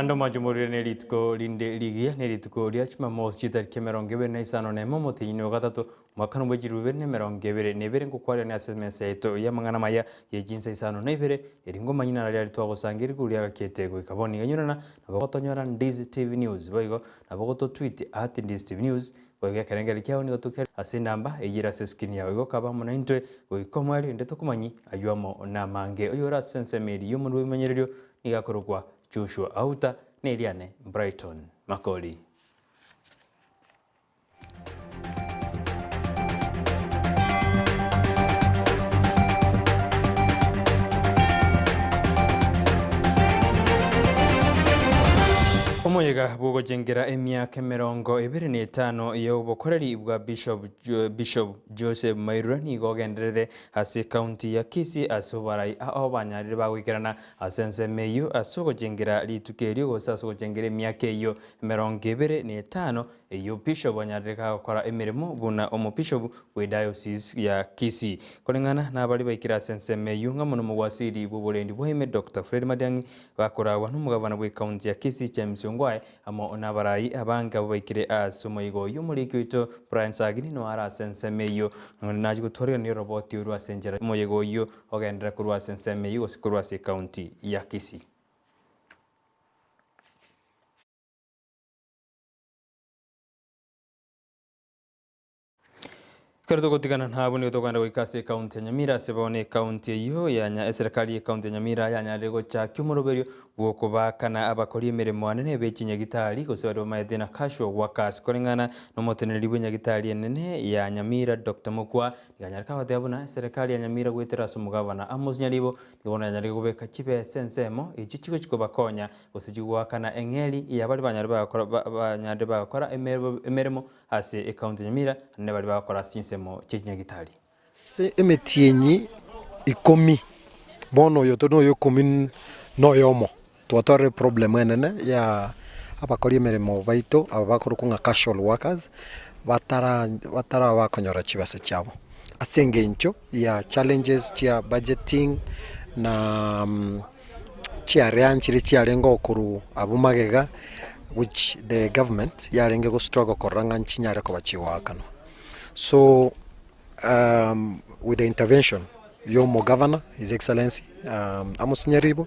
Naende omwancho morire ne rituko rinde rigiya, ne rituko ria Jumamosi chitariki 51 omotienyi o gatato, omwakano bwe chilifu ibere na 22, ngokwarerania ase emesa yaito y'amang'ana amaya ye chinsa isano na ibere, eri ngomanyie naro riaria twagosanga erigoro riagakiete goika bono iga nyorana, nabo gotonyora Ndizi TV News, boigo nabo gototweet at Ndizi TV News, boigo ekerengererio kiao nigo tokere ase enamba eyio ere ase escreen yao. Igo kaba amo naintwe goika omoerio inde tokomanyi aywo amo namange. Oyore ase ensemo eria y'omonwa bw'ebimanyererio nigo akorokwa Joshua Auta, na eriane Brighton Makori. Omoyega bw'ogochengera emiaka 25 y'obokoreri bwa Bishop Bishop Joseph Mairura nigo ogenderere ase ekaunti ya Kisii ase oborai ao banyarire bagoikerana Ase ensemo eyio, ase ogochengera rituko erio, gose ase ogochengera emiaka eyio 25, eyio Bishop anyarire gakora emeremo buna Omobishop bw'Ediocese ya Kisii. Koreng'ana nabaria baikire ase ensemo eyio, ng'a mono omogwasiri bw'oborendi bwa ime Doctor Fred Matiang'i bakoragwa nomogavana bw'ecounty ya Kisii James Ongwae amo nabarai abange abwo baikire ase omoigo oyio. Omoriki oito Brian Sagini noyo are ase ensemo eyio, nachi gotwarigania oroboti orwo ase enchera omoyega oyio Ogenderere korwa ase ensemo eyio gose korwa ase ekaunti ya Kisii. Ekero togotigana nabwo nigo tokogenda goika ase ekaunti ya Nyamira ase bono ekaunti eyio ya nya eserekari y'ekaunti ya Nyamira yanyarire gochakia omoroberio bw'okobaakana abakori emeremo anene be chinyagitari gose baria bamaete na casual workers koreng'ana nomoteneneri bw'enyagitari enene ya Nyamira Doctor Mokua Nikanyareka goteba buna eserekari ya Nyamira goetera ase omogavana Amos Nyaribo nigo bono yanyarire kobeka chibesa ensemo echio chigochi kobakonya gose chigoakana eng'eri ya baria banyarire bagakora banyarire bagakora emeremo ase ekaunti ya Nyamira naende baria bagakora ase chinsemo chie chinyagitari. Ase emetienyi ikomi, bono oyo tore noyo ikomi na oyomo, twatwarire eproblem enene ya abakori emeremo baito aba bakorokwa ng'a casual workers, batara batara bakonyora chibesa chiabo, ase eng'encho ya challenges chia budgeting na chiarea nchire chiarenge okorwa abwo magega which the government yarenge go struggle korora ng'a nchinyare koba chigoakanwa. So with the intervention ya omogavana his excellency Amos Nyaribo,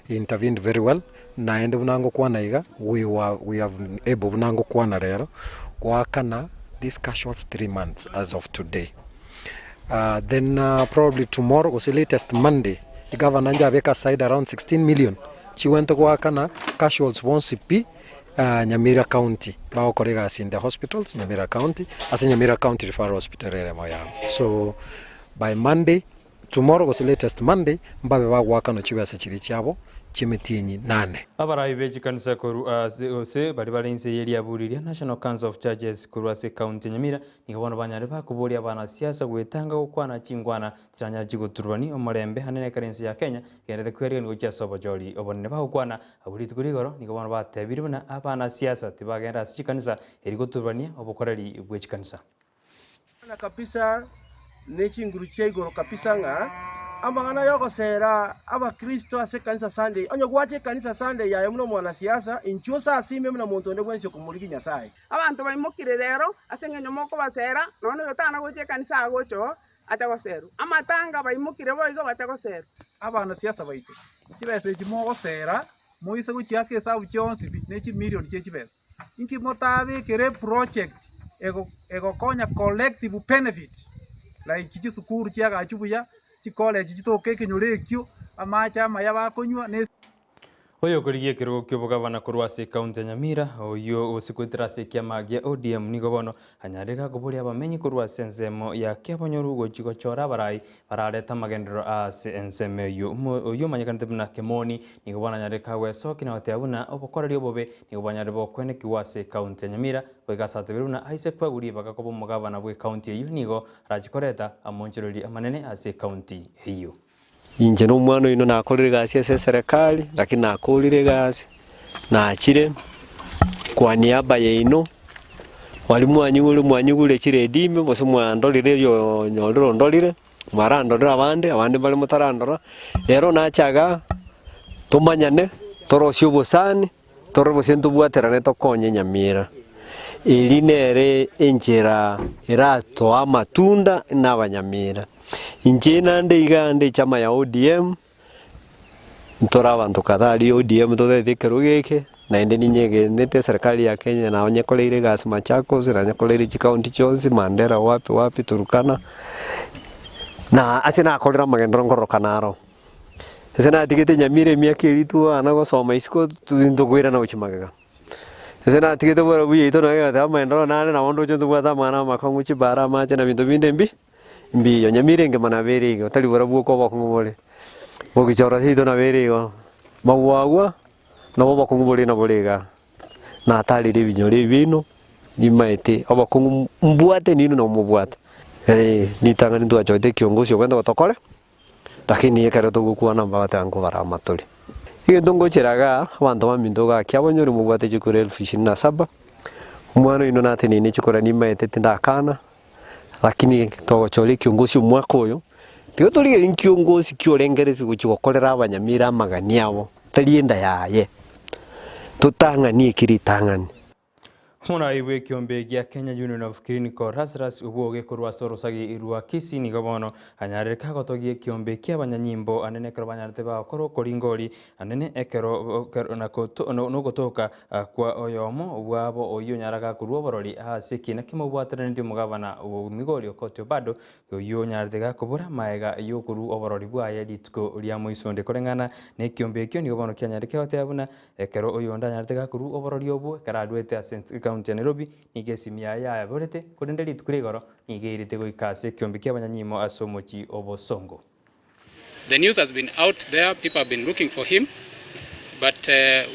he intervened very well, naende buna ngokwana iga, we were we have been able buna ngokwana rero, goakana these casuals 3 months as of today. Then probably tomorrow gose latest Monday, egavana njabeke aside around 16 million chigwente goakana casuals bonsi pi. Nyamira County, bagokora egasi in the hospitals Nyamira County, ase Nyamira County Referral Hospital ere emo yabo. So by Monday, tomorrow gose latest Monday, mbabe bagoakanwa chibesa chiria chiabo chi'emetienyi nane. Abarai be chikanisa korwa ase gose baria bare inse ye riaburi ria National Council of Churches korwa ase ekaunti ya Nyamira nigo bono banyare bakoboria abanasiasa gwetanga gokwana chingwana chiranyare chigotururani omorembe ande nekero ense ya Kenya egenderete kwerigeria gochia ase obochori obonene bagokwana Abwo rituko rigoro nigo bono batebirie buna abanasiasa tibagenda ase chikanisa erio gotururania obokoreri bwe chikanisa. Na kabisa ne chinguru chia igoro kabisa ng'a amang'ana y'ogosera abakristo ase ekanisa Sunday, onye gwacha ekanisa Sunday aye buna omwanasiasa, inchuo osasime buna monto onde bwensi okomorigia Nyasaye. Abanto baimokire rero ase engencho mokobasera, nonya oyo tana gocha ekanisa agocha oo, acha goserwa. Amatanga baimokire boigo bacha goserwa. Abanasiasa baito, chibesa echi mogosera, moise gochiaka esabu chionsi pi, ne chimilion chie chibesa. Inki motabekere eproject ego egokonya collective benefit like chisukuru chiagachwe buya, chicollege chitoke ekenyoro ekio, amache amaya bakonywa ne. Oyokorigia ekerogo ki'obogavana korwa ase ekaunti ya Nyamira, oyio gose goetera ase ekiama gia ODM nigo bono anyarire gakoboria abamenyi korwa ase ensemo ya Kiabonyoru gochia gochora abarai bararete amagenderero ase ensemo eyio. Oyio omanyekanete buna Kemoni nigo bono anyarire kagwesokia na goteba buna obokoreri obobe nigo bwanyarire bokwenekigwa ase ekaunti ya Nyamira goika ase atebire buna aise kwegwa ribaga koba omogavana bw'ekaunti eyio nigo arachie koreta amonchoreri amanene ase ekaunti eyio. Inche na omwana oino nakorire egasi ase eserekari, lakini nakorire egasi, nachire kwa niaba yaino, baria mwanyigure mwanyigure chiredio ime gose mwandorire oyo onyorire ondorire, mwarandorire abande, abande mbare motarandora, rero nache igaa, tomanyane, torosie obosani. Torore gose ntobwaterane tokonye Nyamira. Eri nere enchera eratoe amatunda na abanyamira. Inche nande iga nde echama ya ODM, ntore abanto kadhaa aria ODM totete ekerogo eke, naende ninyegenete eserikari ya Kenya nabo nyekoreire egasi Machakos, na nyekoreire chikaunti chionsi, Mandera wapi wapi Turkana, na ase nakorire amagenderero nkororokana aro. Ase natigete Nyamira emiaka eria twana gosoma isiko, ntokoirana gochia magega. Ase natigete oborabu yaito nonye ngateba amaendereo nare nabo ndoche ntobwate amang'ana amakong'u chibara amache na binto binde mbi mbiyo. Nyamira engima nabo ere igo, tari borabu bwoka obokong'u bore, bogichora seito nabo ere igo, magwagwa nabo obokong'u bore nabore igaa. Natarire ebinyoro ebi biaino, nimaete obokong'u mbwate ninwe nabo mobwate. Ritang'ani ntwachorete ekiongosi okogenda gotokore. Lakini ekero togokwana mbagoteeba nkobara amaturi. Egento ngochera igaa, abanto baminto gaki abanyori mobwate chikura elfu ishirini na saba, omwana oino nateneine chikura nimaete tindakana, lakini togochora ekiongosi omwaka oyo, tiga torigereria nkiongosi ki orengereretie gochia gokorera abanyamira amagani abo, tari enda yaye, totang'anie eki ritang'ani. Omorai bw'ekiombe gia Kenya Union of Clinical Hustlers obwoge korwa ase orosagi rwa Kisii nigo bono anyarire kagotogia ekiombe ki'abanyanyimbo anene ekero banyarete bagokora okoringori anene ekero nogotoka kwa oyomo bwabo oyio onyara gakorwa oborori ase ekina kimobwateranetie omogabana o Migori Okoth Obado Oyio onyarete gakobora magega y'okorua oborori bwaye rituko ria moisonde. Koreng'ana nekiombe ekio nigo bono kianyarete goteba buna ekero oyonde anyarete gakorua oborori obwo ekero aruete ase ekaunti ya Nairobi nigo esimi yaye yaborete korende rituko ria igoro nigo eirete goika ase ekiombe ki'abanyanyimo ase omochie o Bosongo. The news has been out there, people have been looking for him, but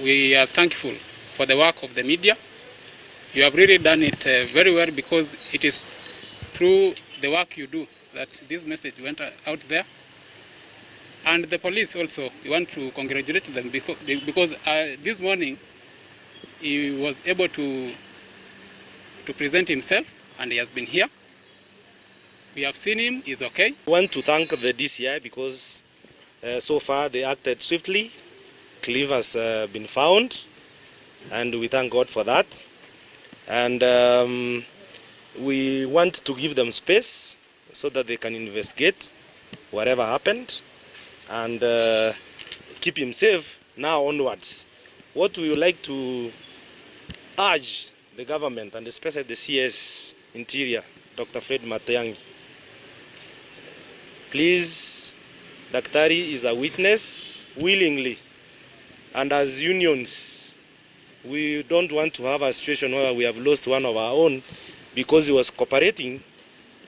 we are thankful for the work of the media. You have really done it very well because it is through the work you do that this message went out there. And the police also, we want to congratulate them because this morning he was able to, to present himself and he has been here. We have seen him, he's okay. We want to thank the DCI because so far they acted swiftly. Cliff has been found and we thank God for that. And we want to give them space so that they can investigate whatever happened and keep him safe now onwards. What we would like to urge the government and especially the CS Interior, Dr. Fred Matiang'i, please, Daktari is a witness willingly, and as unions, we don't want to have a situation where we have lost one of our own because he was cooperating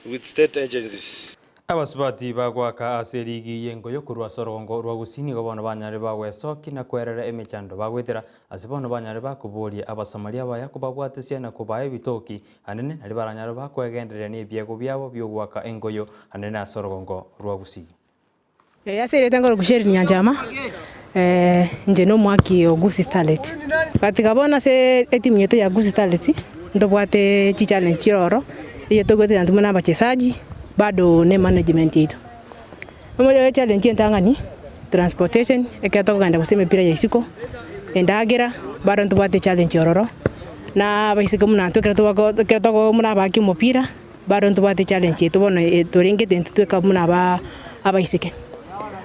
with state agencies. Abasubati bagoaka ase erigi y'engoyo korwa ase orogongo rwa Gusii nigo bono banyare bagwesokia na kwerera emechando bagoetera ase bono banyare bakoboria Abasamaria abaya kobabwatesia na kobaa ebitoki anene nario baranyare bakwegendereria nebiegwa biabo bi'ogoaka engoyo anene ase orogongo rwa Gusii. Ase erieta nkoroku Sherine Nyanchama, inche nomoaki o Gusii Starlet. Gatiga bono ase etimu yaito ya Gusii Starlet, ntobwate chichallenge chire ororo, eyio togoetera intwe buna abachesaji, bado ne emanagement yaito. Omoyo echallenge entang'ani, transportation, ekero tokogenda gose emepira ya isiko, endagera, bado ntobwate echallenge ororo, na abaiseke buna intwe ekero tobako ekero togo buna abaaki omopira. Bado ntobwate challenge yaito bono torengete intwe tweka buna aba abaiseke.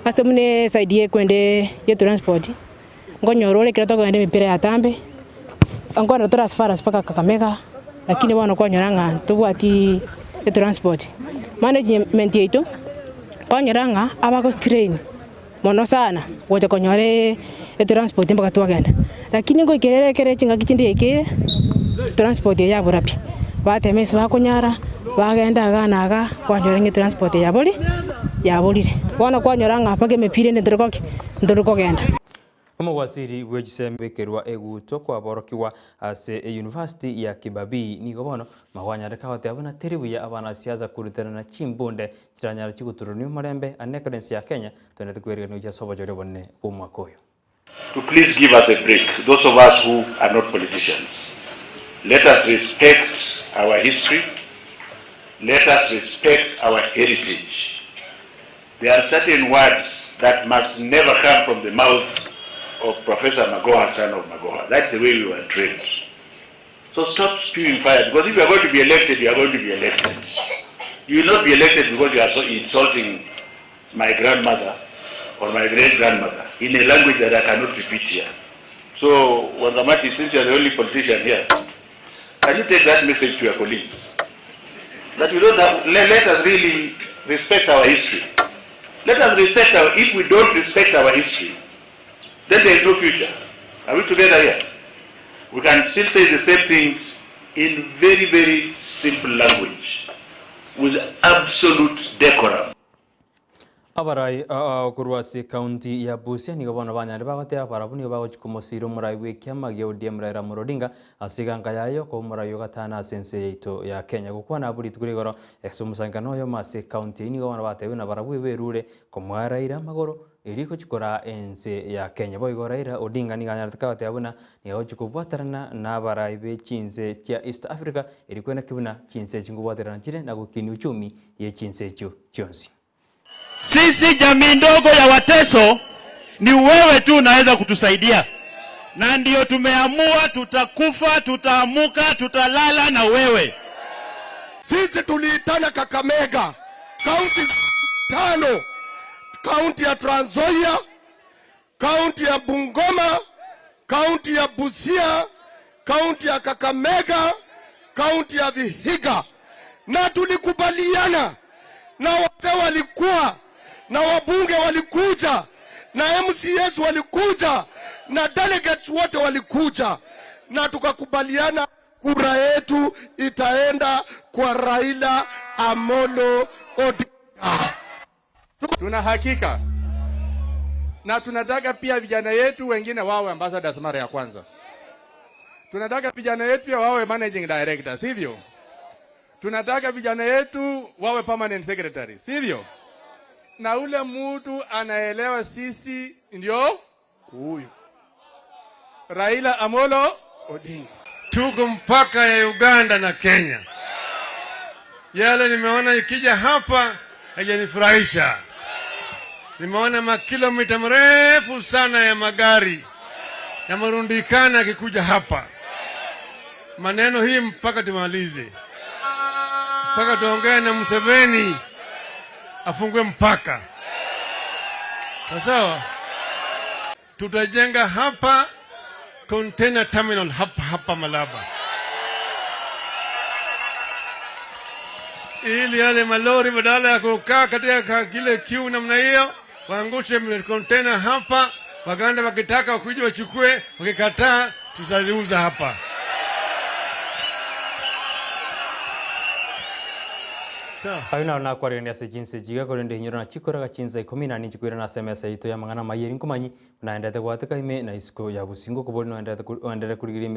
Ase buna eside ya ekwende ya transport, nkonyora ore ekero tokogenda emepira ya atambe, nkonyora tore as far as mpaka Kakamega, lakini bono kwanyora ng'a ntobwati etransport. Management yaito, kwanyora ng'a abagostrain mono sana gocha konyora etransport mpaka twagenda. Lakini ngoika ere ekere chingaki chinde yaikeire, transport eye yabora pi, batema ase bakonyara, bagenda igaa na igaa, kwanyora ng'a etransport eye yabori yaborire. Bono kwanyora ng'a mpaka emepira ende ntori goki ntori kogenda. Omogwasiri bwe chisemi bekerwa eguto kwaborokigwa ase eyunivasiti ya Kibabii nigo bono magwanyareka goteba buna teri buya abanasiasa koruterana chimbunde chiranyare chigoturunia omorembe ande ekero ense ya Kenya toendete kwerigania gochia ase obochori obonene bw'omwaka oyo. To please give us a break, those of us who are not politicians. Let us respect our history, let us respect our heritage. There are certain words that must never come from the mouth of Professor Magoha, son of Magoha. That's the way we were trained. So stop spewing fire, because if you are going to be elected, you are going to be elected. You will not be elected because you are so insulting my grandmother or my great-grandmother in a language that I cannot repeat here. So, Wangamati, since you are the only politician here, can you take that message to your colleagues? That we don't have, let us really respect our history. Let us respect our, if we don't respect our history, then there is no future. Are we together here? We can still say the same things in very, very simple language, with absolute decorum. Abarai korwa ase ekaunti ya Busia nigo bono banyarire bagoteba barabwo nigo bagochia komosira omorai bw'ekiama gia ODM Raila Amolo Odinga ase eganka yaye okoba omorai o gatano ase ense yaito ya Kenya. Gokwana abwo rituko ria igoro ase omosangererekano oyomo ase ekaunti eyio nigo bono batebire buna barabwo eberure komoa Raila amagoro erio gochia koraa ense ya Kenya. Boigo Raila Odinga nigo anyarete kagoteba buna nigo agochia kobwaterana na abarai be chinse chia East Africa erio kwenaki buna chinse echi nkobwaterana chire na gokinia uchumi ye chinse echio chionsi. Sisi jamii ndogo ya Wateso ni wewe tu unaweza kutusaidia, na ndio tumeamua tutakufa, tutaamuka, tutalala na wewe. Sisi tuliitana Kakamega, kaunti tano, kaunti ya Trans Nzoia, kaunti ya Bungoma, kaunti ya Busia, kaunti ya Kakamega, kaunti ya Vihiga, na tulikubaliana na wazee walikuwa na wabunge walikuja na MCAs walikuja na delegates wote walikuja, na tukakubaliana kura yetu itaenda kwa Raila Amolo Odinga. Tuna hakika na tunataka pia vijana yetu wengine wawe ambassadors mara ya kwanza. Tunataka vijana yetu pia wawe managing director, sivyo? Tunataka vijana yetu wawe permanent secretary, sivyo? Na ule mtu anaelewa sisi ndio huyu Raila Amolo Odinga. Tuko mpaka ya Uganda na Kenya. Yale nimeona ikija hapa haijanifurahisha. Nimeona makilomita mrefu sana ya magari yamerundikana yakikuja hapa. Maneno hii mpaka tumalize, mpaka tuongee na Museveni afungue mpaka. Sawa sawa, tutajenga hapa container terminal hapa hapa Malaba, ili yale malori badala ya kukaa katika kile kiu namna hiyo, waangushe container hapa. Waganda wakitaka wakuja wachukue, wakikataa tutaziuza hapa. Ayo naro nakwarerania ase chinse chiga korende inyoro na chikoraga chinsa ikomi na ninchikwirana ase emesa yaito ya amang'ana amayia eri nkomanyi buna aenderete goateka ime na isiko ya bosingo kobori noenderete oenderere korigereria.